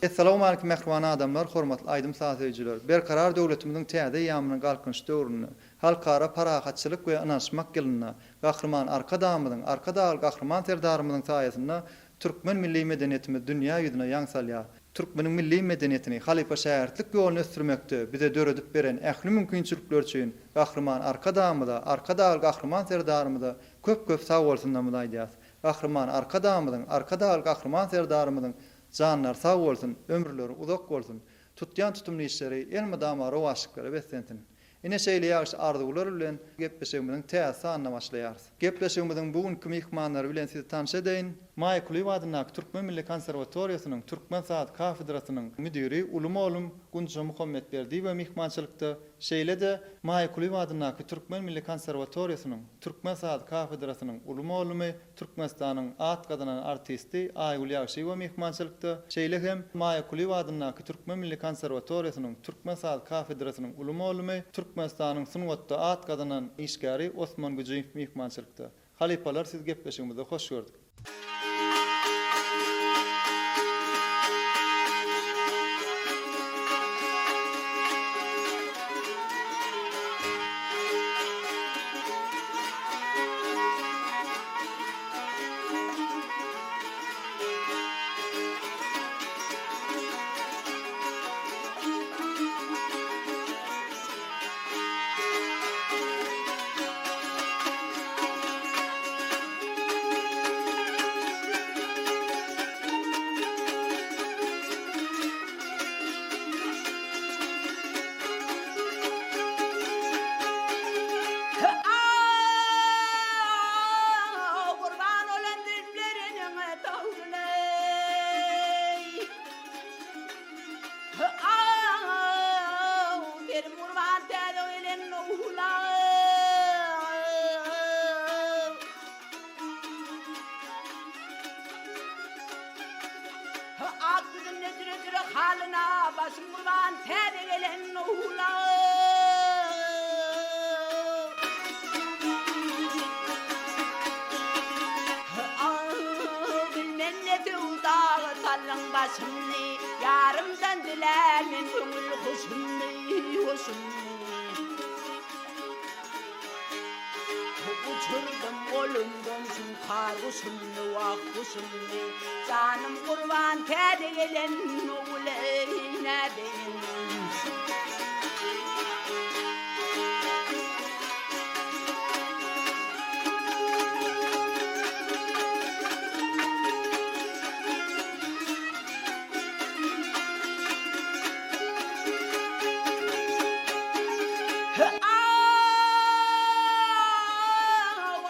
Essalawmaleýkim mähriban adamlar, hormatly aýdym-saz söýüjiler! Berkarar döwletimiziň täze eýýamynyň Galkynyş döwründe, Halkara parahatçylyk we ynanyşmak ýylynda Gahryman Arkadagymyzyň, Arkadagly Gahryman Serdarymyzyň saýasynda türkmen milli medeniýetimiz dünýä ýüzüne ýaň salýar. Türkmeniň milli medeniýetini, halypa-şägirtlik ýoluny ösdürmekde bize döredip beren ähli mümkinçilikleri üçin Gahryman Arkadagymyza, Arkadagly Gahryman Serdarymyza köp-köp sagbolsunlarymyzy aýdýarys. Gahryman Arkadagymyzyň, Arkadagly Gahryman Serdarymyzyň Janlary sag bolsun, ömürleri uzak bolsun, tutýan tutumly işleri elmydama rowaçlyklara beslensin! Ine şeýle ýagşy arzuwlar bilen gepleşigimiziň täze sanyna başlaýarys. Gepleşigimiziň bu günki myhmanlary bilen sizi tanyş edeýin. Maýa Kulyýewa adyndaky Türkmen milli konserwatoriýasynyň türkmen saz kafedrasynyň müdiri, uly mugallym Gunça Muhammetberdiýewa myhmançylykda, şeýle-de Maýa Kulyýewa adyndaky Türkmen milli konserwatoriýasynyň türkmen saz kafedrasynyň uly mugallymy, Türkmenistanyň at gazanan artisti Aýgül Ýagşyýewa myhmançylykda, şeýle hem Maýa Kulyýewa adyndaky Türkmen milli konserwatoriýasynyň türkmen saz kafedrasynyň uly mugallymy, Türkmenistanyň sungatda at gazanan işgäri Osman Güjüýew myhmançylykda. Halypalar sizi gepleşigimizde hoş gördük. Gurban olan dilleriniň dowluny. Serim gurban täze gelen owla. Ak ýüzünde jüre-jüre halyna, Başym gurban täze gelen owla. Bilmen ne söwdaga saldyň başymny, Ýarymdan dilär men köňül guşumny, guşumny. Uçurdym golumdan şuňkar guşumny, wah, guşumny. Janym gurban täze gelen ogul eý, nädeýin.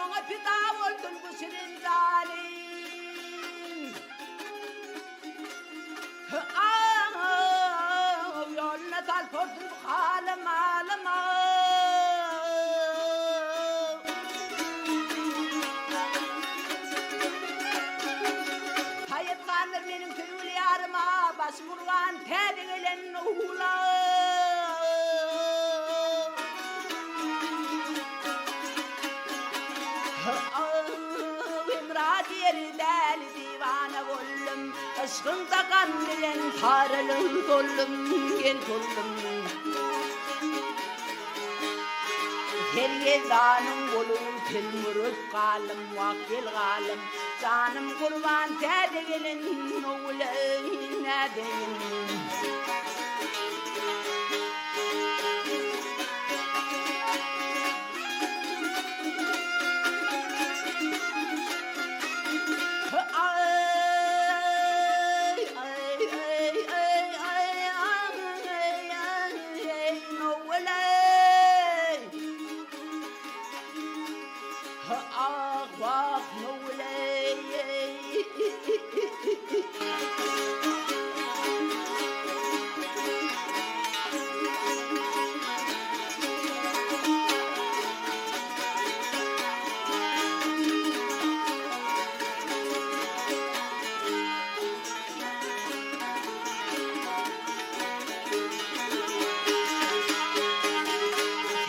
Oňa pida bolsun bu şirin janym. Ýoluna sal sorsun bu halym alym. Haýat gandyr meniň söýgüli ýaryma, Başym gurban täze gelen owla. Hemra diýeri däli diwana boldum, Yşgyňda gam bilen saralym soldum, gel soldum. Sergezdanyň goluny telmürip galdym, wah gel galdym. Janym gurban täze gelen ogul eý nädeýin.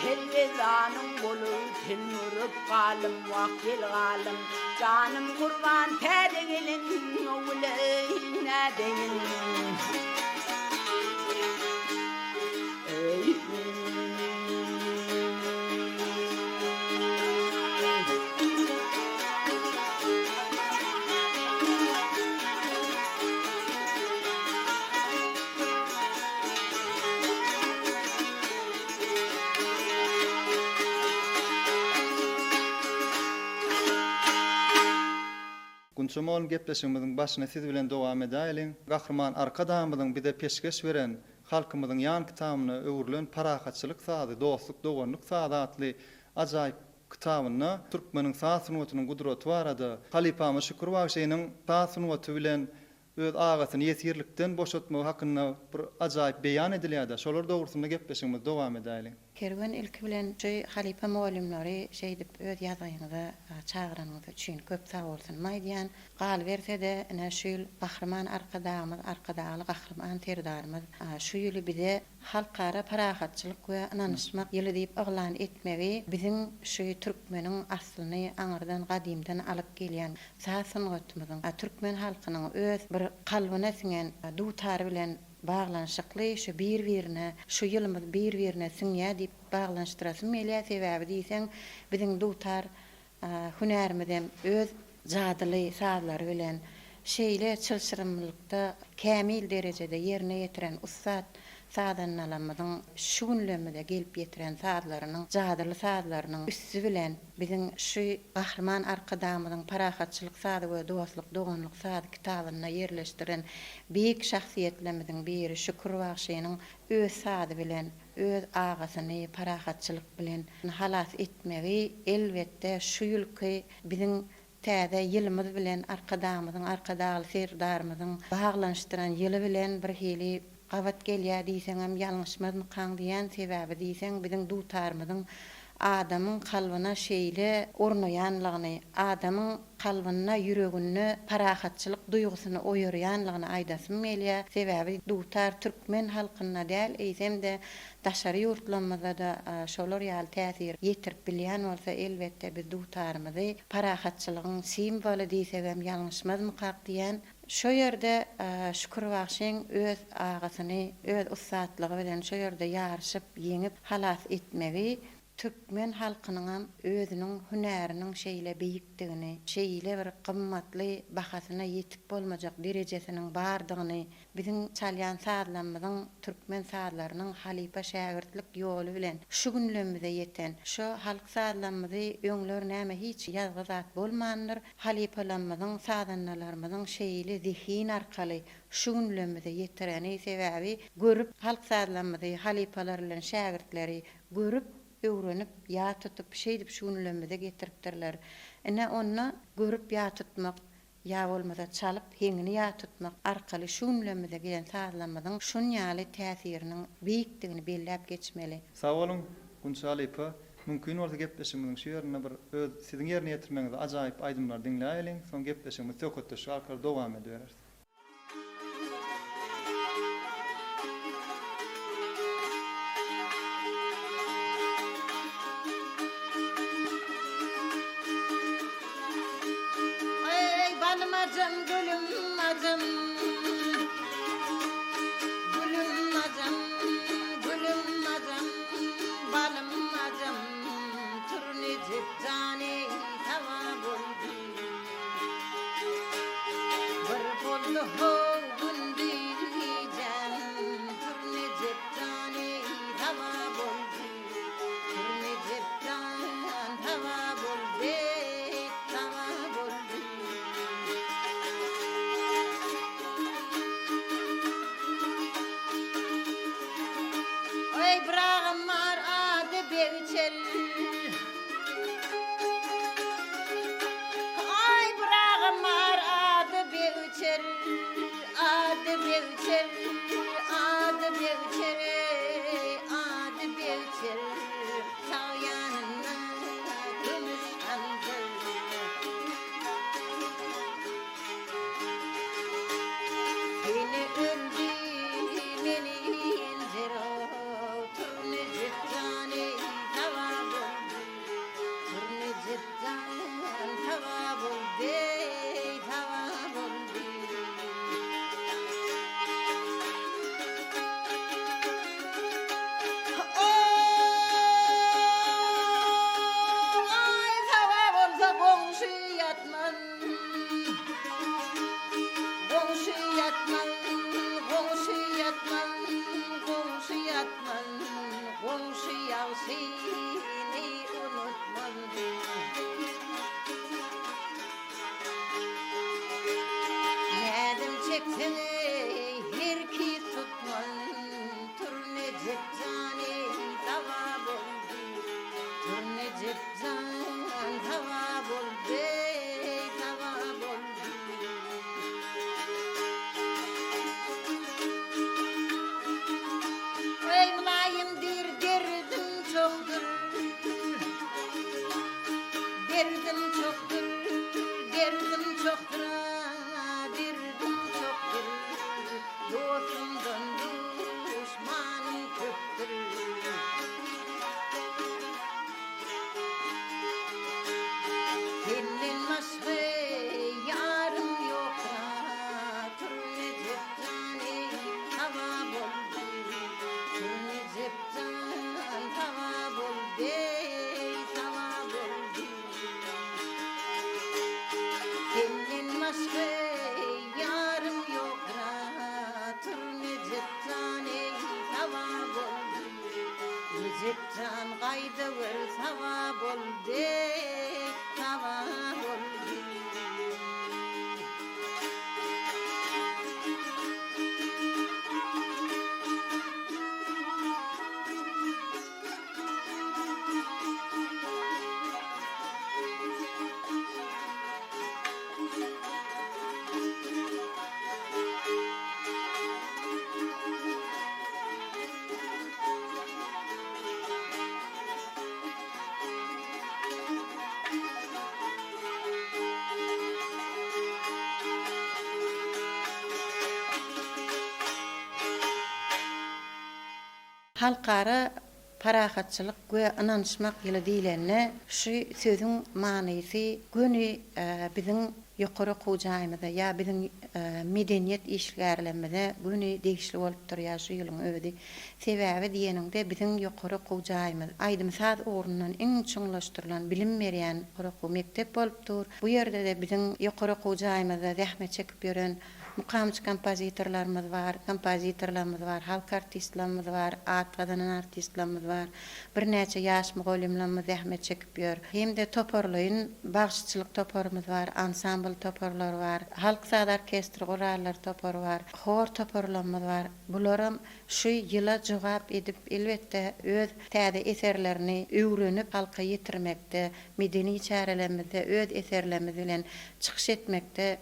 Sergezanyň goly telmürip galdym, wah gel galdym. Janym gurban täze gelin ogul eý nädeýin. Eý. Gunça mugallym gepleşigimiziň başyny siz bilen dowam edäýeliň. Gahryman Arkadagymyzyň bize peşgeş beren, halkymyzyň ýan kitabyna öwrülen Parahatçylyk sazy, dostluk, doganlyk sazy atly ajaýyp kitabynda türkmeniň saz sungatynyň gudraty barada, halypamyz Şükür bagşynyň saz sungaty bilen öz agasyny ýesirlikden boşatmagy hakynda bir ajaýyp beýan edilýär-de, şolar dogrusynda gepleşigimizi dowam edäýeliň. Kerwen ilki bilen şu halypa mugallymlary şeýdip öz ýazgyňyza çagyranyňyz üçin köp sagbolsunymy aýdýan. Galyberse-de ine şu ýyl Gahryman Arkadagymyz Arkadagly Gahryman Serdarymyz şu ýyly bize Halkara parahatçylyk we ynanyşmak ýyly diýip yglan etmegi biziň şu türkmeniň aslyny aňyrdan gadymdan alyp gelýän saz sungatymyzyň, türkmen halkynyň öz bir kalbyna siňen dutary bilen baglanyşykly şu bir-birine şu ýylymyz bir-birine siňýär diýip baglanyşdyrasym gelýär. Sebäbi diýseň biziň dutar hünärimizem öz jadyly sazlary bilen şeýle çylşyrymlylykda kämil derejede ýerine ýetiren ussat sazandalarymyzyň şu günlerimize gelip ýetiren sazlarynyň, jadyly sazlarynyň üsti bilen biziň şu Gahryman Arkadagymyzyň Parahatçylyk sazy we dostluk, doganlyk sazy kitabynda ýerleşdiren beýik şahsyýetlerimiziň biri Şükür bagşynyň öz sazy bilen öz agasyny parahatçylyk bilen halas etmegi, elbetde, şu ýylky biziň täze ýylymyz bilen, Arkadagymyzyň, Arkadagly Serdarymyzyň baglanyşdyran ýyly bilen bir hili gabat gelýär diýseňem ýalňyşmazmykaň diýýän, sebäbi diýseň, biziň dutarymyzyň adamyň kalbyna şeýle ornaýanlygyny, adamyň kalbynda, ýüreginde parahatçylyk duýgusyny oýarýanlygyny aýdasym gelýär. Sebäbi dutar türkmen halkynda däl, eýsem-de daşary ýurtlarymyzda-da şolar ýaly täsir ýetirip bilýän bolsa, elbetde, biz dutarymyzy parahatçylygyň simwoly diýsegem ýalňyşmazmykak diýýän. Şo ýerde Şükür bagşyň öz agasyny öz ussatlygy bilen şo ýerde ýaryşyp, ýeňip, halas etmegi türkmen halkynyňam özüniň hünäriniň şeýle beýikdigini, şeýle bir gymmatly bahasyna ýetip bolmajak derejesiniň bardygyny, biziň çalýan sazlarymyzyň, türkmen sazlarynyň halypa-şägirtlik ýoly bilen şu günlerimize ýeten, şo halk sazlarymyzy öňler näme hiç ýazgy zat bolmandyr, halypalarymyzyň, sazandalarymyzyň şeýle zehin arkaly şu günlerimize ýetireni, sebäbi görüp halk sazlarymyzy halypalar bilen şägirtleri görüp, öwrenip, ýat tutup, şeýdip şu günlerimize getiripdirler. Ine, onda görüp ýat tutmak, ýa bolmasa çalyp, heňini ýat tutmak arkaly şu günlerimize gelen sazlarymyzyň şun ýaly täsiriniň beýikdigini belläp geçmeli. Sag boluň, Gunça halypa. Mümkin bolsa gepleşigimiziň şu ýerinde bir öz siziň ýerine ýetirmegiňizde ajaýyp aýdymlary diňläýeliň, soň gepleşigimizi söhbetdeşlik arkaly dowam edibereris. Eý balym ajam gülüm ajam Gülüm ajam gülüm ajam Balym ajam Tur Nejep jan eý saba boldy Bir boldy how gündiz gijäm Tur Nejep jan eý saba boldy Tur Nejep jan saba boldy saba boldy. Eý bir agam bar ady Begçel. Aý bir agam bar ady Begçel. Ady Begçel, ady Begçel eý, ady Begçel. Sag ýanynda kümüş hanjar. Seni öldi meni ýenjer-ow, Tur Nejep jan eý, saba boldy. Ondan duşmanym köpdür. Senden başga ýarym ýokra, Tur Nejep jan eý, saba boldy. Tur Nejep jan, saba boldy, eý, saba boldy. Senden başga ýarym ýokra, Tur Nejep jan eý, saba boldy. Nejep jan gaýdawer, saba boldy, saba boldy. Halkara parahatçylyk we ynanyşmak ýyly diýlende, şu sözüň manysy göni biziň ýokary okuw jaýymyza ýa biziň medeniýet işgärlerimize göni degişli bolup durýar şu ýylyň özi. Sebäbi diýeniňde biziň ýokary okuw jaýymyz aýdym-saz ugrundan iň çuňlaşdyrylan bilim berýän ýokary okuw mekdep bolup dur. Bu ýerde-de biziň ýokary okuw jaýymyzda zähmet çekip ýören Mukamçy kompozitorlarymyz bar, kompozitorlarymyz bar, halk artistlerimiz bar, at gazanan artistlerimiz bar. Birnäçe ýaş mugallymlarymyz zähmet çekip ýör. Hem-de toparlaýyn bagşyçylyk toparymyz bar, ansambl toparlary bar, halk saz orkestri gurallary topary bar, hor toparlarymyz bar. Bularam şu ýyla jogap edip, elbetde, öz täze eserlerini öwrenip halka ýetirmekde, medeni çärelerimizde öz eserlerimiz bilen çykyş etmekde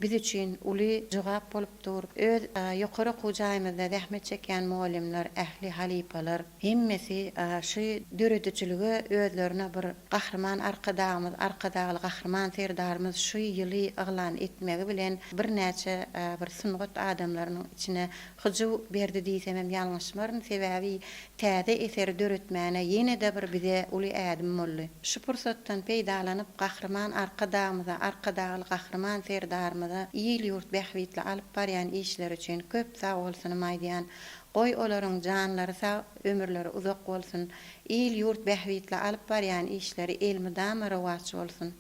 biz üçin uly jogap bolup dur. Öz ýokary okuw jaýymyzda zähmet çekýän mugallymlar, ähli halypalar, hemmesi şu döredijilige özlerine bir Gahryman Arkadagymyz, Arkadagly Gahryman Serdarymyz şu ýyly yglan etmegi bilen birnäçe bir sungat adamlarynyň içine hyjuw berdi diýsemem ýalňyşmaryn. Sebäbi täze eseri döretmäne ýene-de bir bize uly ädim boldy. Şu pursatdan peýdalanyp, Gahryman Arkadagymyza, Arkadagly Gahryman Serdarymyza il-ýurt bähbitli alyp barýan işleri üçin köp sagbolsunymy aýdýan. Goý, olaryň janlary sag, ömürleri uzak bolsun! Il-ýurt bähbitli alyp barýan işleri elmydama rowaç bolsun!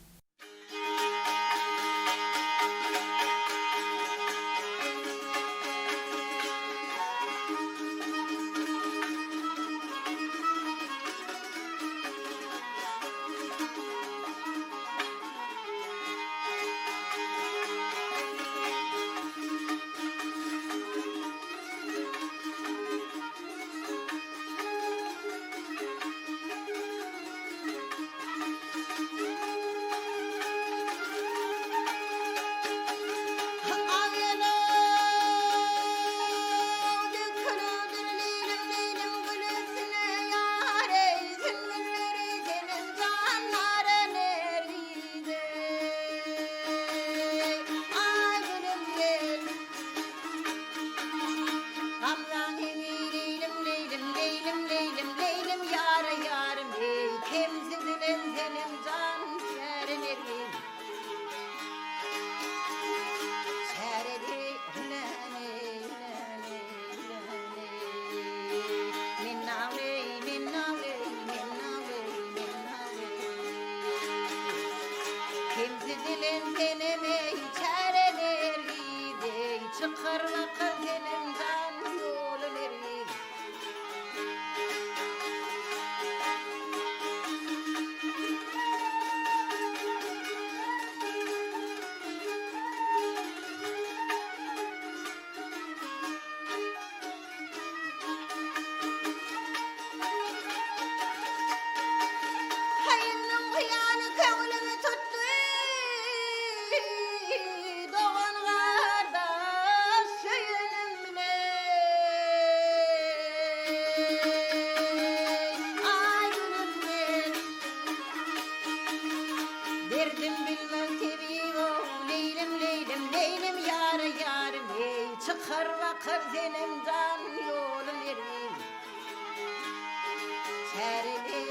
jan ýoly nergiz. Çäreli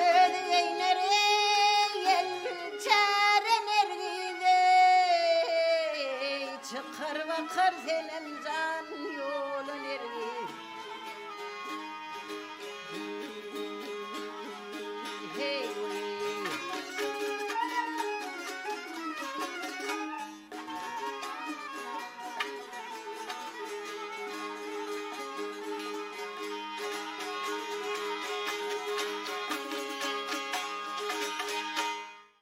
Özi geýner eý, çäre nergiz eý, Çykar bakar senem jan ýola nergiz. Heý.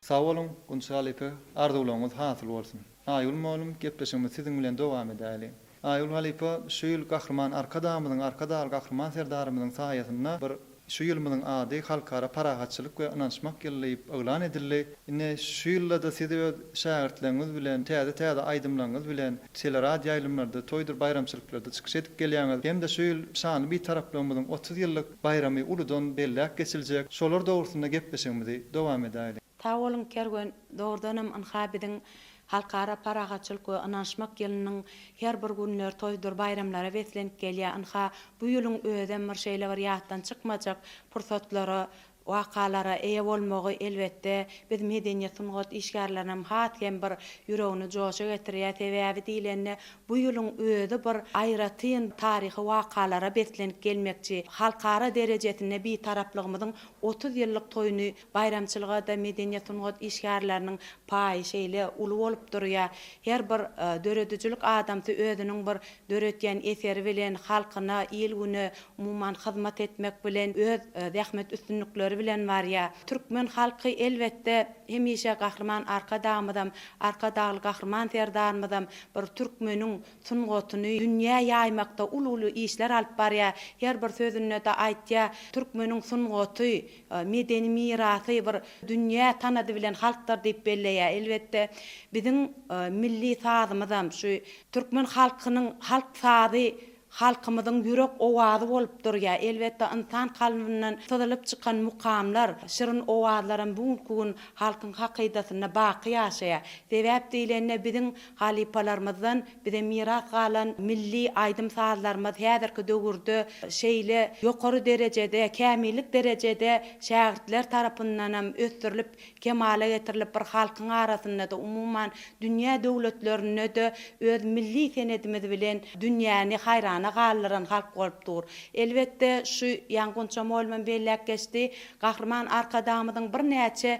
Sag boluň, Gunça halypa, arzuwlaryňyz hasyl bolsun. Aýgül mollum, gepleşigimizi siziň bilen dowam edäýli. Aýgül halypa, şu ýyl Gahryman Arkadagymyzyň, Arkadagly Gahryman Serdarymyzyň saýasynda bir Şu ýylymyzyň ady Halkara parahatçylyk we ynanyşmak ýyly diýip yglan edildi. Indi şu ýylda-da siz öz şägirtleriňiz bilen, täze-täze aýdymlaryňyz bilen teleradioýaýlymlarda, toýdur baýramçylyklarda çykyş edip gelýäňiz. Hem-de şu ýyl şanly Bitaraplygymyzyň 30 ýyllyk baýramy uludan belläp geçiljek. Şolar dogrusynda gepleşigimizi dowam edäýliň. Sag boluň Kerwen, dogrudanam ynha biziň Halkara parahatçylyk we ynanyşmak ýylynyň her bir günleri toýdur baýramlara beslenip gelýär. Ynha bu ýylyň özem bir şeýle bir ýatdan çykmajak pursatlara, wakalara eýe bolmagy elbetde biz medeniýet sungat işgärlerinem has hem bir ýüregini joşa getirýär. Sebäbi diýlende bu ýylyň özi bir aýratyn taryhy wakalara beslenip gelmekçi. Halkara derejesinde Bitaraplygymyzyň 30 ýyllyk toýuny Baýramçylyga-da medeniýet-sungat işgärleriniň paýy şeýle uly bolup durýar. Her bir döredijilik adamsy özüniň bir döretýän eseri bilen halkyna, il-güne, umuman, hyzmat etmek bilen öz zähmet üstünlikleri bilen barýar. Türkmen halky, elbetde, hemişe Gahryman Arkadagymyzam, Arkadagly Gahryman Serdarymyzam bir türkmeniň sungatyny dünýä ýaýmakda uly-uly işler alyp barýar. Her bir sözünde-de aýtýar, türkmeniň sungaty, medeni mirasy bir dünýä tanady bilen halkdyr diýip belleýär. Elbetde, biziň milli sazymyzam şu türkmen halkynyň halk sazy halkymyzyň ýürek owazy bolup durýar. Elbetde, ynsan kalbyndan syzylyp çykan mukamlar, şirin owazlaram bu günki gün halkyň hakydasynda baky ýaşaýar. Sebäp diýlende, biziň halypalarymyzdan Bize miras galan milli aýdym-sazlarymyz häzirki döwürde şeýle ýokary derejede, kämillik derejede şägirtler tarapyndanam ösdürilip, kemala getirilip, bir halkyň arasynda-da, umuman, dünýä döwletlerinde-de öz milli senedimiz bilen dünýäni haýrana galdyran halk bolup dur. Elbetde, şu ýaňy Gunça mugallymam belläp geçdi, Gahryman Arkadagymyzyň birnäçe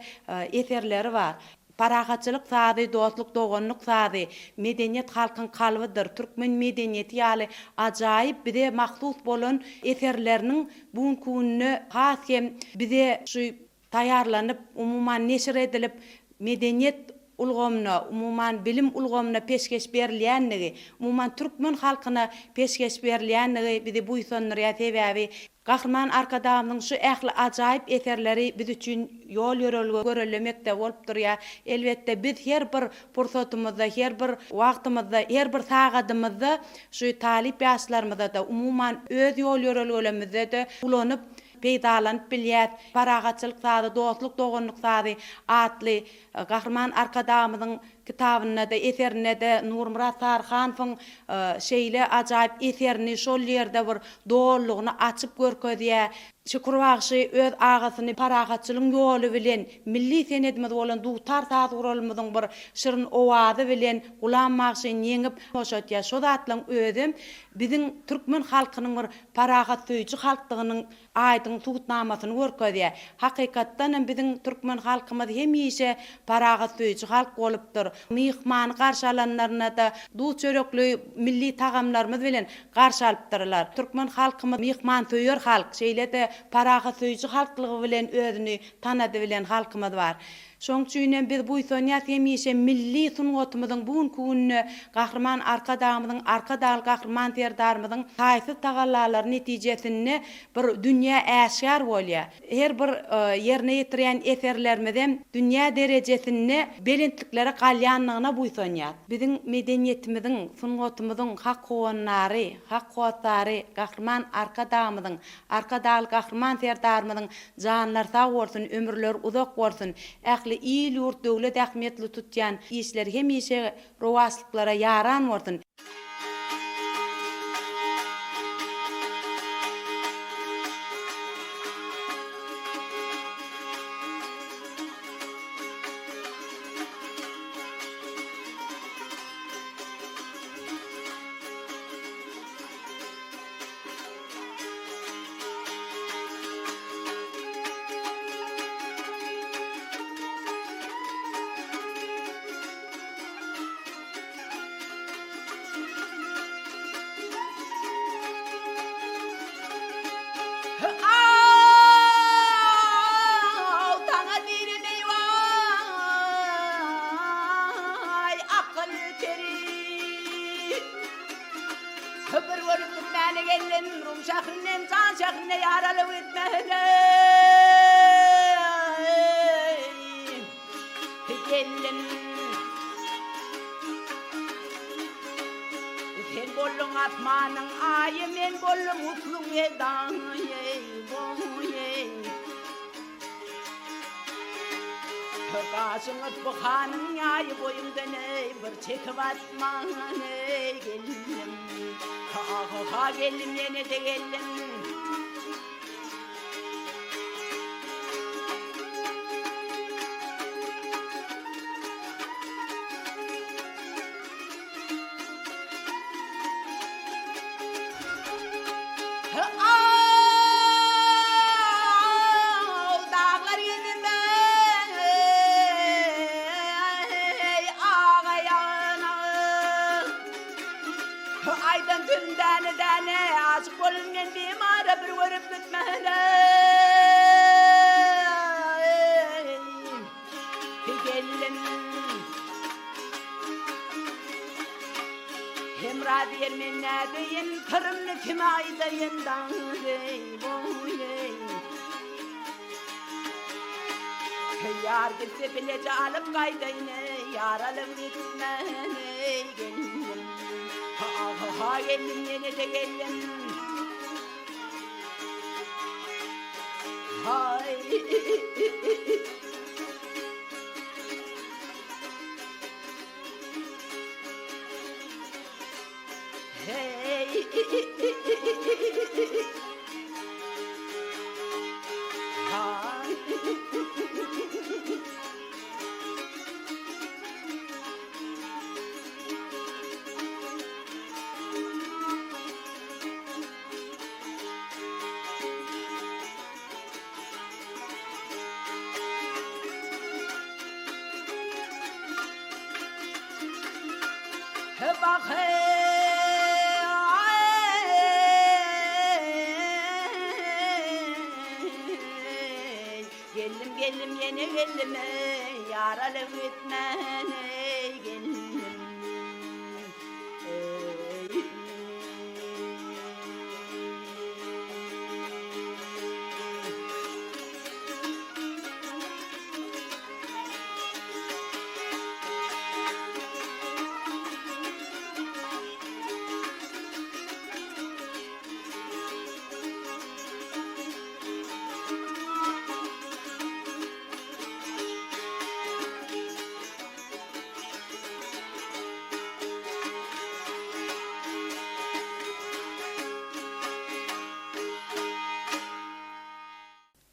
eserleri bar. Parahatçylyk sazy, dostluk-doganlyk sazy, Medeniýet halkyň kalbydyr, Türkmen medeniýeti ýaly ajaýyp bize mahsus bolan eserleriniň bu günki günde has hem bize şu taýýarlanyp, umuman neşir edilip, medeniýet ulgamyna, umuman bilim ulgamyna peşgeş berilýändigi, umuman türkmen halkyna peşgeş berilýändigi bizi buýsandyrýar. Sebäbi Gahryman Arkadagymyzyň şu ähli ajaýyp eserleri biz üçin ýol-ýörelge, görelde mekdep bolup durýar. Elbetde, biz her bir pursatymyzda, her bir wagtymyzda, her bir sagadymyzda şu talyp ýaşlarymyza-da, umuman, öz ýol-ýörelgelerimizde-de ulanyp, peýdalanyp bilýäs. Parahatçylyk sazy, dostluk-doganlyk sazy atly Gahryman Arkadagymyzyň Kitabynda-da, eserinde-de Nurmyrat Saryhanowyň şeýle ajaýyp eserini şol ýerde bir dolulygyna açyp görkezýär. Şükür bagşy öz agasyny parahatçylygyň ýoly bilen, milli senedimiz bolan dutar saz guralymyzyň bir şirin owazy bilen Gulam bagşyny ýeňip boşatýar. Şo zatlaryň özem biziň türkmen halkynyň bir parahatsöýüji halkdygynyň aýdyň subutnamasyny görkezýär. Hakykatdan hem biziň türkmen halkymyz hemişe parahatsöýüji halk bolupdyr. Myhmany garşy alanlarynda-da duz-çörekli milli tagamlarymyz bilen garşy alypdyrlar. Türkmen halkymyz myhmansöýer halk, şeýle-de parahatsöýüji halklygy bilen özüni tanadybilen halkymyz bar. Şoň üçinem biz buýsanýas hemişe milli sungatymyzyň bu günki günde Gahryman Arkadagymyzyň, Arkadagly Gahryman Serdarymyzyň taýsyz tagallalary netijesinde bir dünýä äşgär bolýar. Her bir ýerine ýetirýän eserlerimizem dünýä derejesinde belentliklere galýandygyna buýsanýas. Biziň medeniýetimiziň, sungatymyzyň hak howandary, hak hossary Gahryman Arkadagymyzyň, Arkadagly Gahryman Serdarymyzyň janlary sag bolsun, ömürleri uzak bolsun, ähli il-ýurt, döwlet ähmiýetli tutýan işleri hemişe rowaçlyklara ýaran bolsun! Aw, saňa diýdim-eý waý, akyl peri. Bir görüp gitmäne geldim, Rum şährinden, Jan şährine ýaralyp gitmäne. Geldim. Sen bolduň asmanyň aýy, men boldum usluň gedaýy, boýy. Gaşyň Yspyhanyň ýaýy boýuňdan eý, bir çekip atman eý, geldim. Ha-ha-ha geldim ýene-de geldim. Aw, daglar ýüzüme agaýana. Aýdan sözüm däne-däne, aşyk boldum men bimara bir görüp gitmäne. Gelin. Hemra diýer men nädeýin, syrymny kime aýdaýyn, daňdeý, boýeý. Ýar gitse bileje alyp gaýdaýyn, eý, ýar alyp gitmän, eý, gelnim. Ha-ha-ha, gelnim, ýene-de geldim. Haý. Hey. Geldim geldim ýene geldim eý ýar alyp gitmän eý geldim eý.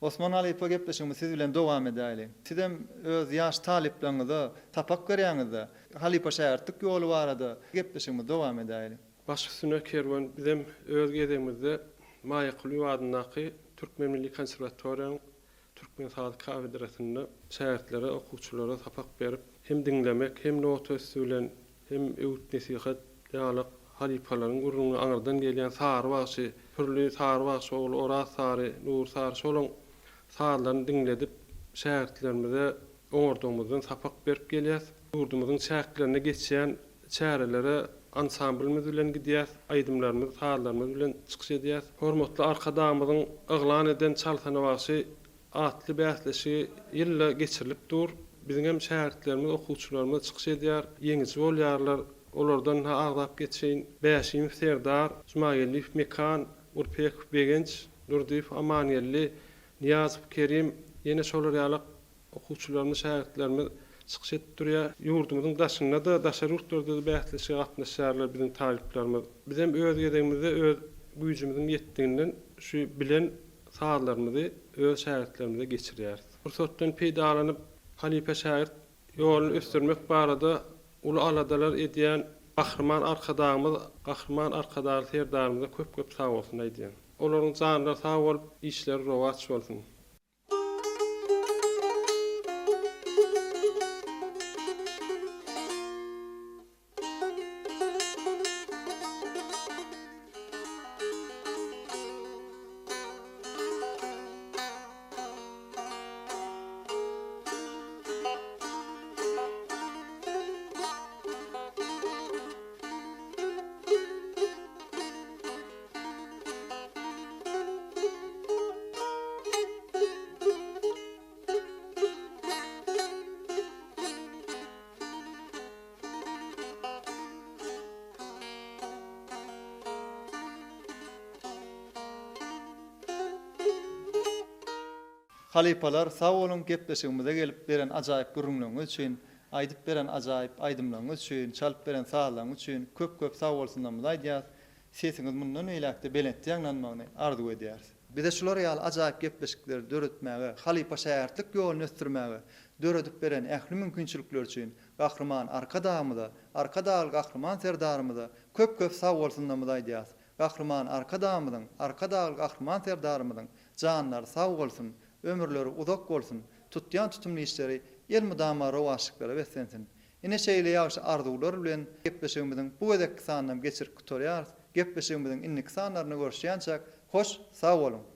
Osman halypa gepleşigimizi siz bilen dowam edäýli. Sizem öz ýaş talyplaryňyza sapak berýäňizde, halypa-şägirtlik ýoly barada gepleşigimizi dowam edäýli. Baş üstüne Kerwen bizem öz gezegimizde Maýa Kulyýewa adyndaky Türkmen milli konserwatoriýanyň türkmen sazy kafedrasynda şägirtlere, okuwçylara sapak berip, hem diňlemek, hem nota üsti bilen, hem öwüt-nesihat ýaly halypalaryň gürrüňini aňyrdan gelýän Sary bagşy, Pürli Sary bagşy ogly Oraz Sary, Nury Sary şolaň sazlaryny diňledip, şägirtlerimize. oňardygymyzdan sapak berip gelýäs. Ýurdumyzyň çäklerinde geçýän çärelere ansamblymyz bilen gidýäs, aýdymlarymyz, sazlarymyz bilen çykyş edýäs. Hormatly Arkadagymyzyň yglan eden Çalsana bagşy atly bäsleşigi ýylda geçirilip dur. Biziň hem şägirtlerimiz, okuwçylarymyz çykyş edýär, ýeňiji bolýarlar. Olardan-ha agzap geçeýin, Bäşimow Serdar, Jumageldiýew Mekan, Urpekow Begenç, Durdyýew Amangeldi, Nyýazow Kerim, ýene şolar ýalak okuwçylarymyz, şägirtlerimiz çykyş edip durýar. Ýurdumyzyň daşynda-da, daşary ýurtlarda-da bäsleşige gatnaşýarlar biziň talyplarymyz. Bizem öz gezegimizde öz güýjümiziň ýetdiginden şu bilen sazlarymyzy öz şägirtlerimize geçirýäris. Pursatdan peýdalanyp, halypa-şägirt ýoluny ösdürmek barada uly aladalar edýän Gahryman Arkadagymyz, Gahryman Arkadagly Serdarymyza köp-köp sagbolsun aýdýan. Olaryň janlary sag bolup, işleri rowaç bolsun! Halypalar sag boluň gepleşigimize gelip beren ajaýyp gürrüňleriňiz üçin, aýdyp beren ajaýyp aýdymlaryňyz üçin, çalyp beren sazlaryňyz üçin köp köp sag bolsunlarymyzy aýdýas. Sesiňiz mundan beýläkde belentde ýaňlanmagyny arzuw edýäris. Bize şular ýaly ajaýyp gepleşikleri döretmäge, halypa-şägirtlik ýoluny ösdürmäge döredip beren ähli mümkinçilikleri üçin Gahryman Arkadagymyza, Arkadagly Gahryman Serdarymyza köp-köp sagbolsunlarymyzy aýdýarys. Gahryman Arkadagymyzyň, Arkadagly Gahryman Serdarymyzyň janlary sag bolsun, ömürleri uzak bolsun, tutýan tutumly işleri elmydama rowaçlyklara beslensin! Ine şeýle ýagşy arzuwlar bilen gepleşigimiziň bu gezekki sanynam geçirip gutarýarys. Gepleşigimiziň indiki sanlarynda görüşýänçäk hoş sag boluň!